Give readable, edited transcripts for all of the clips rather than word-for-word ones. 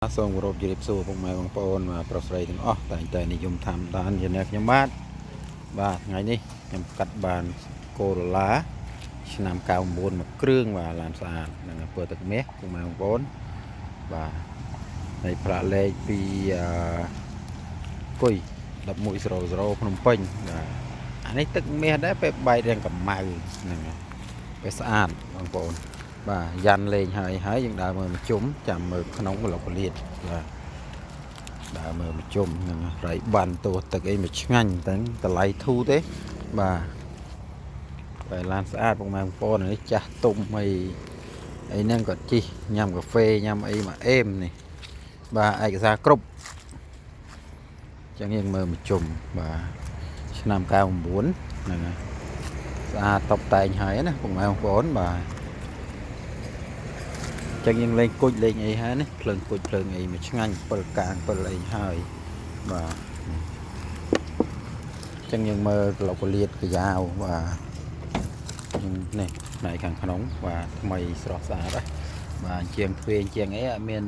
សូមគោរពជម្រាបសួរពុកម៉ែបងប្អូនបាទប្រុសស្រីទាំងអស់តែងតែនិយមតាមដានជាអ្នកខ្ញុំបាទបាទថ្ងៃនេះខ្ញុំកាត់បានកូរ៉ូឡាឆ្នាំ99មួយគ្រឿងបាទឡានស្អាតនឹងអំពើទឹកមាសពុកម៉ែបងប្អូនបាទហើយផ្លាកលេខពីអឺគុយ1100ភ្នំពេញបាទអានេះទឹកមាសដែរពេលបែករាងកម្ៅហ្នឹងហើយពេលស្អាតបងប្អូន បាទយ៉ាន់លេងហើយហើយយើងដើរមើលមជុំចាំមើលក្នុងក្លុកលៀតបាទដើរមើលមជុំហ្នឹងរៃបានទោះទឹកអីមកឆ្ងាញ់ទាំងតម្លៃធូរទេបាទបែឡានស្អាតពុកម៉ែបងប្អូននេះចាស់ទុំអីអីហ្នឹងគាត់ជិះញ៉ាំកាហ្វេញ៉ាំអីមកអេមនេះបាទឯកសារគ្រប់ចឹងយើងមើលមជុំបាទឆ្នាំ99ហ្នឹងហើយស្អាតតបតែងហើយណាពុកម៉ែបងប្អូនបាទ ចឹងយើងលេងគុជលេងអីហើយណាភ្លើងគុជភ្លើងអីមកឆ្ងាញ់7កាង7អីហើយបាទចឹងយើងមើលក្លុកកលៀតកាយ៉ាវបាទយើងនេះផ្នែកខាងក្នុងបាទថ្មីស្រស់ស្អាតណាបាទជាងទ្វេជាងអីអត់មាន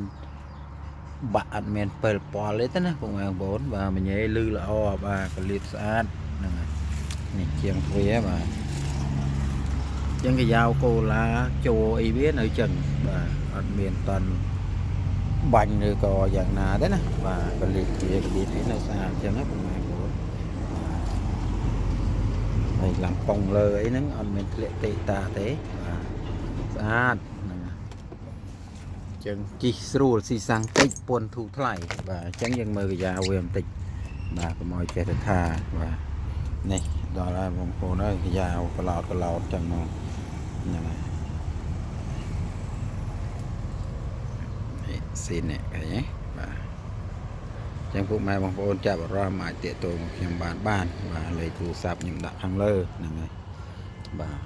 បាក់អត់មានពិលប៉លទេណាពុកម៉ែបងប្អូនបាទមញ៉េលឺល្អបាទកលៀតស្អាតហ្នឹងហើយនេះជាងទ្វេបាទចឹងកាយ៉ាវកូឡាចូលអីវានៅចឹងបាទអត់មានតន់បាញ់ឬក៏យ៉ាងណាទេណាបាទកលៀតទ្វាកលៀតអីនៅស្អាតចឹងណាពុកម៉ែបងប្អូនហើយឡាំប៉ុងលើអីហ្នឹងអត់មានធ្លាក់ទេតាទេបាទស្អាតហ្នឹងចឹងជីកស្រួលស៊ីសាំងតិចពន្ធធូរថ្លៃបាទអញ្ចឹងយើងមើលកាយ៉ាវវាបន្តិចបាទកុំឲ្យចេះតែថាបាទនេះដល់ហើយបងប្អូនអើយកាយ៉ាវកឡោតកឡោតចឹងមកហ្នឹងហើយស៊ីននេះឃើញទេបាទចឹងពុកម៉ែបងប្អូនចាប់អារម្មណ៍អាចទាក់ទងមកខ្ញុំបានបាទលេខទូរស័ព្ទខ្ញុំដាក់ខាងលើហ្នឹងហើយបាទ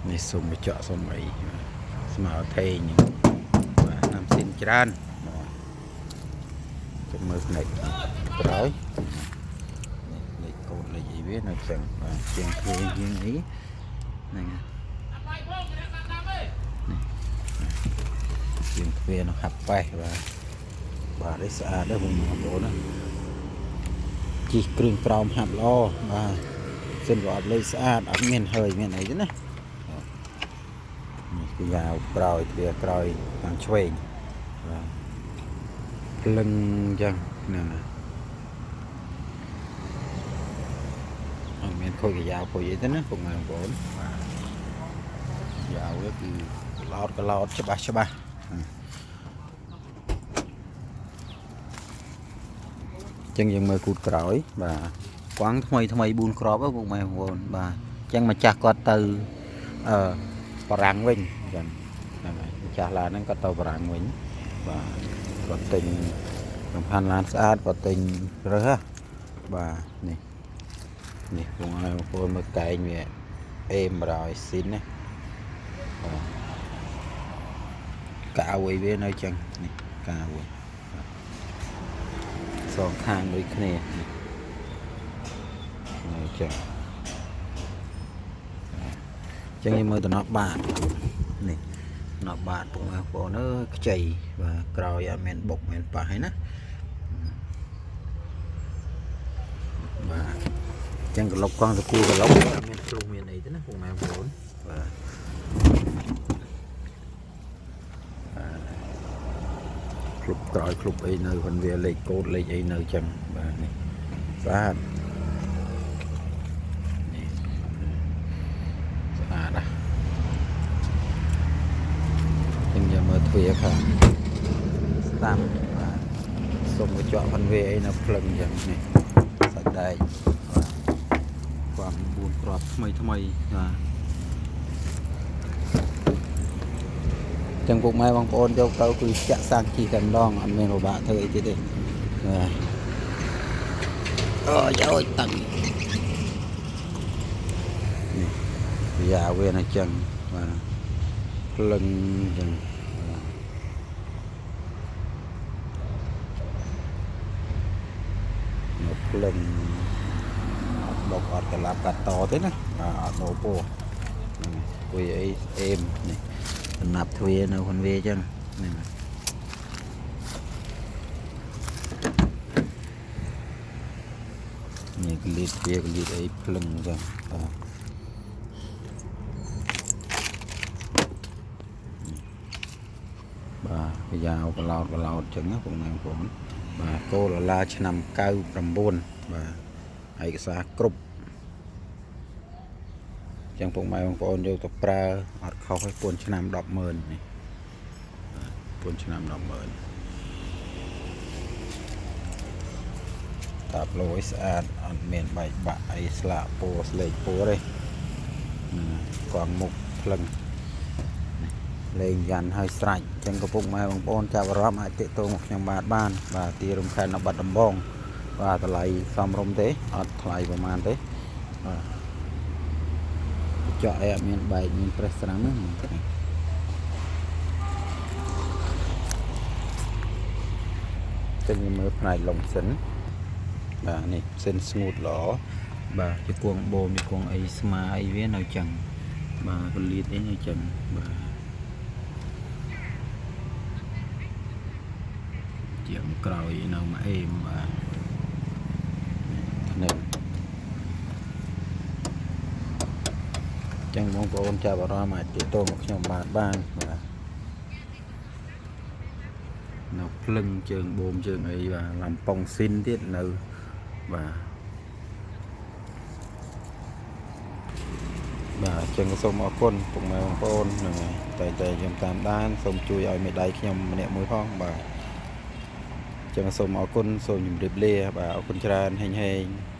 នេះសុំបញ្ចក់សុំអីស្មើថេងបាទណាំស៊ីនច្រើនបាទចាំមើលផ្នែកក្រោយនេះលេខកូដលេខអីវានៅចឹងបាទជាងទ្វេជាងអីហ្នឹងនេះជាងទ្វានៅហាប់ប៉េះបាទបាទនេះស្អាតដែរបងប្អូនណាជីកគ្រឿងក្រោមហាប់ល្អបាទសិនក៏អត់លេខស្អាតអត់មានហើយមានអីទេណានេះគឺយ៉ាវក្រោយទ្វាក្រោយខាងឆ្វេងបាទភ្លឹងអញ្ចឹងហ្នឹងអត់មានខូចកាយ៉ាវខូចអីទេណាពុកម៉ែបងប្អូនបាទយ៉ាវវាគឺកឡោតកឡោតច្បាស់ច្បាស់ចឹងយើងមើលគូតក្រោយបាទកង់ថ្មីថ្មី4គ្រាប់ពុកម៉ែបងប្អូនបាទចឹងម្ចាស់គាត់ទៅអឺបារាំងវិញចឹងហ្នឹងហើយម្ចាស់ឡានហ្នឹងគាត់ទៅបារាំងវិញបាទគាត់ទិញសំខាន់ឡានស្អាតគាត់ទិញរើសបាទនេះនេះបងប្អូនមើលកែងវាអេម100ស៊ីនណាបាទកៅអីវានៅចឹងនេះកៅសងខាងដូចគ្នានេះនៅចឹងចឹងយើងមើលតំណប់បាតនេះតំណប់បាតពុកម៉ែបងប្អូនអើយខ្ចីបាទក្រោយអត់មានបុកមានប៉ះហើយណាបាទចឹងក្លុបកង់តគូក្លុបអត់មានធ្លុះមានអីទេណាពុកម៉ែបងប្អូនបាទក្លុបក្រោយក្លុបអីនៅហ្នឹងវាលេខកូដលេខអីនៅចឹងបាទនេះស្អាតនេះស្អាតណាស់ចឹងយើងមើលទ្វារខាងស្ដាំបាទសុំកញ្ចក់ផាន់វាអីនៅភ្លឹងចឹងនេះសាច់ដែកបាទความ4គ្រាប់ថ្មីថ្មីបាទចឹងពុកម៉ែបងប្អូនយកទៅគឺចាក់សាំងជីតែម្ដងអត់មានពិបាកធ្វើអីទៀតទេបាទអូយអូយតាំងនេះយ៉ាវានៅចឹងបាទភ្លឹងចឹងបាទនៅភ្លឹងអត់ដុកអត់កឡាប់កាត់តទេណាបាទអត់ដោពោះហ្នឹងវាអីអេមនេះដំណាប់ទ្វានៅខ្លួនវាចឹង នេះនេះកលៀតវាកលៀតអីភ្លឹងចឹងបាទបាទយ៉ាវកឡោតកឡោតចឹងណាពុកម៉ែបងប្អូនបាទកូឡឡាឆ្នាំ99បាទឯកសារគ្រប់ចឹងពុកម៉ែបងប្អូនយកទៅប្រើអត់ខុសទេពួនឆ្នាំ100,000នេះពួនឆ្នាំ100,000តាប់លយស្អាតអត់មានបែកបាក់អីស្លាកពណ៌ស្លេកពណ៌ទេកងមុខភ្លឹងលេងយ៉ាន់ហើយស្រេចអញ្ចឹងកំពុងម៉ែបងប្អូនចាប់អារម្មណ៍អាចទាក់ទងមកខ្ញុំបាទបានបាទទីរំខេត្តនៅបាត់ដំបងបាទតម្លៃសមរម្យទេអត់ថ្លៃប្រហែលទេបាទចកអីអត់មានបែកមានប្រេះស្រាំទេចឹងមើលផ្នែកឡុងសិនបាទនេះសិនស្ងួតល្អបាទជាគួងបូមជាគួងអីស្មាអីវានៅចឹងបាទកលៀតអីនៅចឹងបាទជាងក្រោយនៅមួយអេមបាទនេះចឹងបងប្អូនចាប់អារម្មណ៍អាចទាក់ទងមកខ្ញុំបាទបានបាទនៅភ្លឹងជើងបូមជើងអីបាទឡំប៉ុងស៊ីនទៀតនៅបាទបាទអញ្ចឹងក៏សូមអរគុណពុកម៉ែបងប្អូនហ្នឹងហើយតែតែខ្ញុំតាមដានសូមជួយឲ្យមេដៃខ្ញុំម្នាក់មួយផងបាទអញ្ចឹងសូមអរគុណសូមជម្រាបលាបាទអរគុណច្រើនហេងហេង។